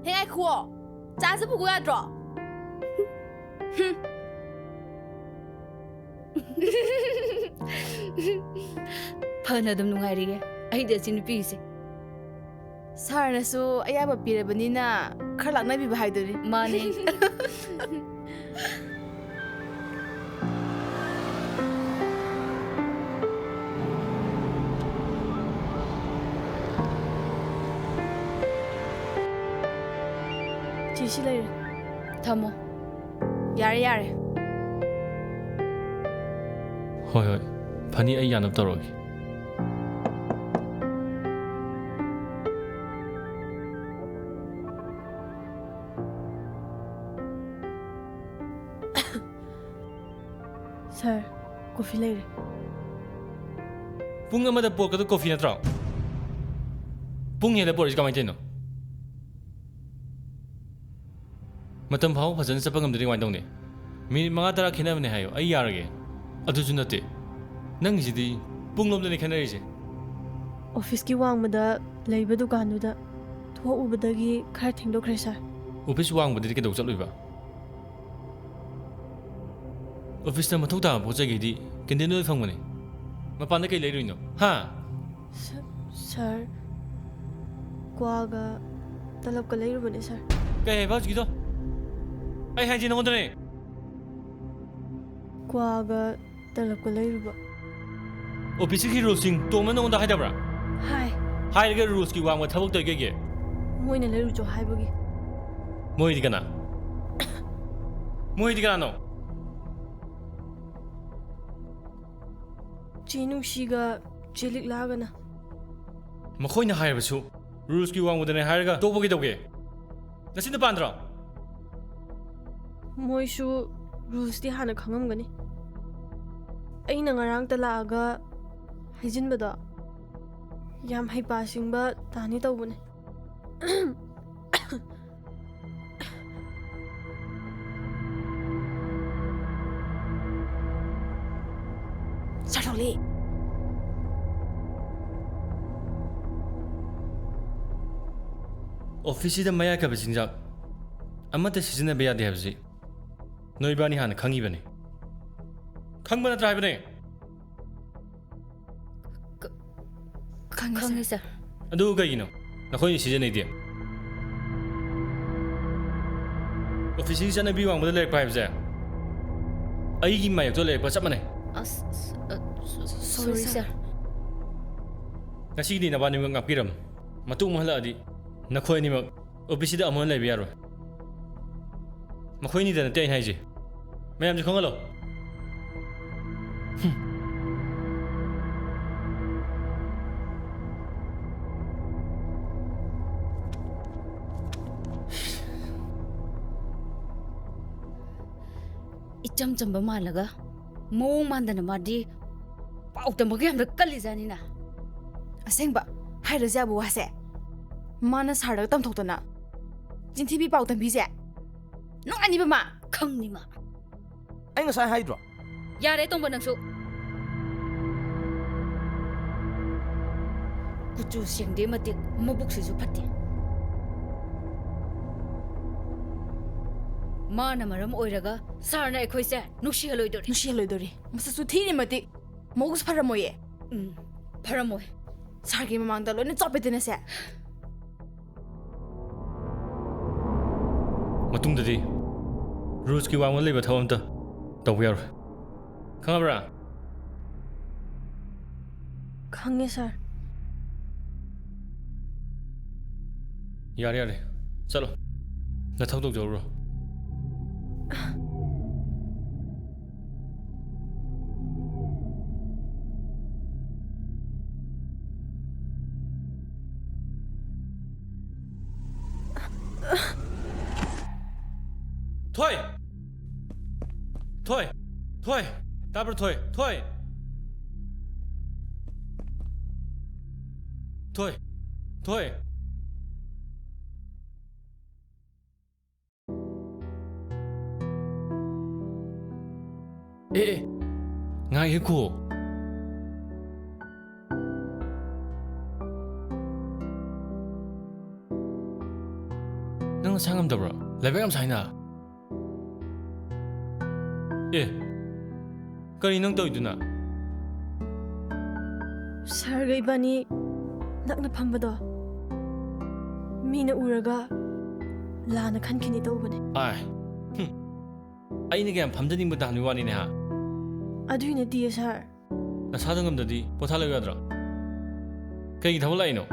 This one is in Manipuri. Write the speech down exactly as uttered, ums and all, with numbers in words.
ꯍꯦ, ꯉꯥꯏꯈꯨꯑꯣ꯫ ꯆꯥꯁꯦ ꯄꯨꯈꯣ ꯌꯥꯗ꯭ꯔꯣ? ꯐꯅ ꯑꯗꯨꯝ ꯅꯨꯡꯉꯥꯏꯔꯤꯌꯦ ꯑꯩꯗꯤ ꯑꯁꯤ ꯅꯨꯄꯤꯁꯦ꯫ ꯁꯥꯔꯅꯁꯨ ꯑꯌꯥꯕ ꯄꯤꯔꯕꯅꯤꯅ ꯈꯔ ꯂꯥꯛꯅꯕꯤꯕ ꯍꯥꯏꯗꯨꯅꯤ꯫ ꯃꯥꯅꯦ꯫ ꯆꯦ, ꯁꯤ ꯂꯩꯔꯦ꯫ ꯊꯝꯃꯣ꯫ ꯌꯥꯔꯦ, ꯌꯥꯔꯦ꯫ ꯍꯣꯏ, ꯍꯣꯏ꯫ ꯐꯅꯤ, ꯑꯩ ꯌꯥꯅꯕ ꯇꯧꯔꯒꯦ꯫ ꯁꯥꯔ, ꯀꯣꯐꯤ ꯂꯩꯔꯦ꯫ ꯄꯨꯡ ꯑꯃꯗ ꯄꯣꯔꯛꯀꯗꯕ ꯀꯣꯐꯤ ꯅꯠꯇ꯭ꯔꯣ? ꯄꯨꯡ ꯍꯦꯜꯂ ꯄꯣꯔꯛꯏꯁꯦ ꯀꯃꯥꯏꯅ ꯇꯧꯔꯤꯅꯣ? ꯃꯇꯝ ꯐꯥꯎꯕ ꯐꯖꯅ ꯆꯠꯄ ꯉꯝꯗ꯭ꯔꯗꯤ ꯀꯃꯥꯏꯅ ꯇꯧꯅꯤ? ꯃꯤꯅꯤꯠ ꯃꯉꯥ ꯇꯔꯥ ꯈꯦꯠꯅꯕꯅꯦ ꯍꯥꯏꯌꯣ, ꯑꯩ ꯌꯥꯔꯒꯦ꯫ ꯑꯗꯨꯁꯨ ꯅꯠꯇꯦ, ꯅꯪꯒꯤꯁꯤꯗꯤ ꯄꯨꯡꯂꯣꯝꯗꯅꯦ ꯈꯦꯠꯅꯔꯤꯁꯦ꯫ ꯑꯣꯐꯤꯁꯀꯤ ꯋꯥꯡꯃꯗ ꯂꯩꯕ ꯗꯨꯀꯥꯟꯗꯨꯗ ꯊꯣꯛꯎꯕꯗꯒꯤ ꯈꯔ ꯊꯦꯡꯗꯣꯛꯈ꯭ꯔꯦ, ꯁꯥꯔ꯫ ꯑꯣꯐꯤꯁ ꯋꯥꯡꯃꯗꯗꯤ ꯀꯩꯗꯧ ꯆꯠꯂꯨꯏꯕ? ꯑꯣꯐꯤꯁꯇ ꯃꯊꯧ ꯇꯥꯕ ꯄꯣꯠ ꯆꯩꯈꯩꯗꯤ ꯀꯦꯟꯇꯤꯟꯗ ꯂꯣꯏ ꯐꯪꯕꯅꯦ꯫ ꯃꯄꯥꯟꯗ ꯀꯩ ꯂꯩꯔꯨꯏꯅꯣ? ꯍꯥ? ꯁ-, ꯁꯥꯔ, ꯀ꯭ꯋꯥꯒ ꯇꯂꯞꯀ ꯂꯩꯔꯨꯕꯅꯦ, ꯁꯥꯔ꯫ ꯀꯩ ꯍꯥꯏꯕ ꯍꯧꯖꯤꯛꯀꯤꯗꯣ? ꯑꯩ ꯍꯥꯏꯁꯦ ꯅꯉꯣꯟꯗꯅꯦ꯫ ꯀ꯭ꯋꯥꯒ ꯇꯂꯞꯀ ꯂꯩꯔꯨꯕ꯫ ꯑꯣꯐꯤꯁꯀꯤ ꯔꯨꯜꯁꯤꯡ ꯇꯣꯝꯅ ꯅꯉꯣꯟꯗ ꯍꯥꯏꯗꯕ꯭ꯔꯥ? ꯍꯥꯏ꯫ ꯍꯥꯏꯔꯒ ꯔꯨꯜꯁꯀꯤ ꯋꯥꯡꯃ ꯊꯕꯛ ꯇꯧꯔꯤ ꯀꯩꯒꯤ? ꯃꯣꯏꯅ ꯂꯩꯔꯨꯆꯣ ꯍꯥꯏꯕꯒꯤ꯫ ꯃꯣꯏꯗꯤ ꯀꯅꯥ? ꯃꯣꯏꯗꯤ ꯀꯅꯥꯅꯣ? ꯆꯦ ꯅꯨꯡꯁꯤꯒ ꯆꯦ ꯂꯤꯛꯂꯥꯒꯅ꯫ ꯃꯈꯣꯏꯅ ꯍꯥꯏꯔꯕꯁꯨ ꯔꯨꯜꯁꯀꯤ ꯋꯥꯡꯃꯗꯅꯦ ꯍꯥꯏꯔꯒ ꯇꯣꯛꯄ ꯀꯩꯗꯧꯒꯦ? ꯅꯆꯤꯟꯗ ꯄꯥꯟꯗ꯭ꯔꯣ? ꯃꯣꯏꯁꯨ ꯔꯨꯜꯁꯇꯤ ꯍꯥꯟꯅ ꯈꯪꯉꯝꯒꯅꯤ꯫ ꯑꯩꯅ ꯉꯔꯥꯡꯇ ꯂꯥꯛꯑꯒ ꯍꯥꯏꯖꯤꯟꯕꯗꯣ ꯌꯥꯝ ꯍꯩꯄꯥ ꯁꯤꯡꯕ ꯇꯥꯅꯤ ꯇꯧꯕꯅꯦ꯫ ꯁꯥꯔ ꯊꯣꯛꯂꯤ꯫ ꯑꯣꯐꯤꯁꯁꯤꯗ ꯃꯌꯥꯏ ꯀꯥꯏꯕ ꯆꯤꯟꯖꯥꯛ ꯑꯃꯠꯇ ꯁꯤꯖꯤꯟꯅꯕ ꯌꯥꯗꯦ ꯍꯥꯏꯕꯁꯤ ꯅꯣꯏ ꯏꯕꯥꯅꯤ ꯍꯥꯟꯅ ꯈꯪꯉꯤꯕꯅꯤ꯫ ꯈꯪꯕ ꯅꯠꯇ꯭ꯔꯥ ꯍꯥꯏꯕꯅꯦ? ꯈꯪꯉꯦ, ꯈꯪꯉꯦ, ꯁꯥꯔ꯫ ꯁꯥꯔ꯫ ꯑꯗꯨ ꯀꯩꯒꯤꯅꯣ ꯅꯈꯣꯏꯅ ꯁꯤꯖꯤꯟꯅꯩꯗꯤ? ꯑꯣꯐꯤꯁꯀꯤ ꯆꯠꯅꯕꯤ ꯋꯥꯡꯃꯗ ꯂꯩꯔꯛꯄ ꯍꯥꯏꯕꯁꯦ ꯑꯩꯒꯤ ꯃꯥꯌꯣꯛꯇ ꯂꯩꯔꯛꯄ ꯆꯞ ꯃꯥꯟꯅꯩ꯫ ꯑꯁ, ꯑ, ꯁꯣ-, ꯁꯣꯔꯤ, ꯁꯣꯔꯤ, ꯁꯥꯔ꯫ ꯁꯥꯔ꯫ ꯉꯁꯤꯒꯤꯗꯤ ꯅꯕꯥꯅꯤꯃꯛ ꯉꯥꯛꯄꯤꯔꯝꯃꯨ꯫ ꯃꯇꯨꯡ ꯑꯃꯨꯛ ꯍꯜꯂꯛꯑꯗꯤ ꯅꯈꯣꯏ ꯑꯅꯤꯃꯛ ꯑꯣꯐꯤꯁꯁꯤꯗ ꯑꯃꯨꯛ ꯍꯟꯅ ꯂꯩꯕ ꯌꯥꯔꯣꯏ꯫ ꯃꯈꯣꯏꯅꯤꯗ ꯅꯠꯇꯦ ꯑꯩꯅ ꯍꯥꯏꯁꯦ꯫ ꯃꯌꯥꯝꯁꯨ ꯈꯪꯍꯜꯂꯣ꯫ ꯍꯨꯝ꯫ ꯏꯆꯝ ꯆꯝꯕ ꯃꯥꯜꯂꯒ ꯃꯑꯣꯡ ꯃꯥꯟꯗꯅ ꯃꯥꯗꯤ ꯄꯥꯎ ꯇꯝꯕꯒ ꯌꯥꯝꯅ ꯀꯜꯂꯤꯖꯥꯠꯅꯤꯅ꯫ ꯑꯁꯦꯡꯕ ꯍꯥꯏꯔꯁꯦ ꯌꯥꯕ ꯋꯥꯁꯦ, ꯃꯥꯅ ꯁꯥꯔꯗꯒ ꯇꯝꯊꯣꯛꯇꯅ ꯆꯤꯟꯊꯤꯕꯤ ꯄꯥꯎ ꯇꯝꯕꯤꯁꯦ ꯅꯨꯡꯉꯥꯏꯅꯤꯕ ꯃꯥ꯫ ꯈꯪꯅꯤ ꯃꯥ꯫ ꯑꯩ ꯉꯁꯥꯏ ꯍꯥꯏꯗ꯭ꯔꯣ? ꯌꯥꯔꯦ ꯇꯣꯝꯕ, ꯅꯪꯁꯨ꯫ ꯀꯨꯆꯨ ꯁꯦꯡꯗꯦ ꯃꯇꯤꯛ ꯃꯕꯨꯛꯁꯤꯁꯨ ꯐꯠꯇꯦ꯫ ꯃꯥꯅ ꯃꯔꯝ ꯑꯣꯏꯔꯒ ꯁꯥꯔꯅ ꯑꯩꯈꯣꯏꯁꯦ ꯅꯨꯡꯁꯤꯍꯜꯂꯣꯏꯗꯣꯔꯤ꯫ ꯅꯨꯡꯁꯤꯍꯜꯂꯣꯏꯗꯣꯔꯤ꯫ ꯃꯁꯛꯁꯨ ꯊꯤꯔꯤ ꯃꯇꯤꯛ ꯃꯧꯁꯨ ꯐꯔꯝꯃꯣꯏꯌꯦ꯫ ꯎꯝ, ꯐꯔꯝꯃꯣꯏ꯫ ꯁꯥꯔꯒꯤ ꯃꯃꯥꯡꯗ ꯂꯣꯏꯅ ꯆꯣꯞꯄꯦꯗꯅꯁꯦ꯫ ꯃꯇꯨꯡꯗꯗꯤ ꯔꯨꯜꯁꯀꯤ ꯋꯥꯡꯃ ꯂꯩꯕ ꯊꯕꯛ ꯑꯝꯇ ꯇꯧꯕ ꯌꯥꯔꯣꯏ꯫ ꯈꯪꯉꯕ꯭ꯔꯥ? ꯈꯪꯉꯦ, ꯁꯥꯔ꯫ ꯌꯥꯔꯦ, ꯌꯥꯔꯦ꯫ ꯆꯠꯂꯣ꯫ ꯅꯊꯧ ꯇꯧꯖꯧꯔꯣ꯫ ꯊꯣꯏ! ꯊꯣꯏ! ꯊꯣꯏ! ꯇꯥꯕ꯭ꯔꯣ, ꯊꯣꯏ? ꯊꯣꯏ! ꯊꯣꯏ! ꯊꯣꯏ! ꯑꯦ, ꯑꯦ, ꯉꯥꯏꯈꯣ꯫ ꯅꯪ ꯅꯁꯥ ꯉꯝꯗꯕ꯭ꯔꯣ? ꯂꯥꯏꯕꯛ ꯌꯥꯝ ꯁꯥꯏꯅ꯫ ꯑꯦ, ꯀꯔꯤ ꯅꯪ ꯇꯧꯔꯤꯗꯨꯅ? ꯁꯥꯔꯒ ꯏꯕꯥꯅꯤ ꯅꯛꯅ ꯐꯝꯕꯗꯣ ꯃꯤꯅ ꯎꯔꯒ ꯂꯥꯟꯅ ꯈꯟꯈꯤꯅꯤ ꯇꯧꯕꯅꯦ꯫ ꯑꯥꯏ, ꯍꯨꯝ꯫ ꯑꯩꯅ ꯀꯌꯥꯝ ꯐꯝꯖꯅꯤꯡꯕ ꯇꯥꯍꯟꯕꯒꯤ ꯋꯥꯅꯤꯅꯦ ꯍꯥ? ꯑꯗꯨꯏ ꯅꯠꯇꯤꯌꯦ ꯁꯥꯔ꯫ ꯅꯁꯥꯗꯣ ꯉꯝꯗꯗꯤ ꯄꯣꯊꯥ ꯂꯩꯌꯨ ꯌꯥꯗ꯭ꯔꯣ? ꯀꯩꯒꯤ ꯊꯕꯛ ꯂꯥꯛꯏꯅꯣ?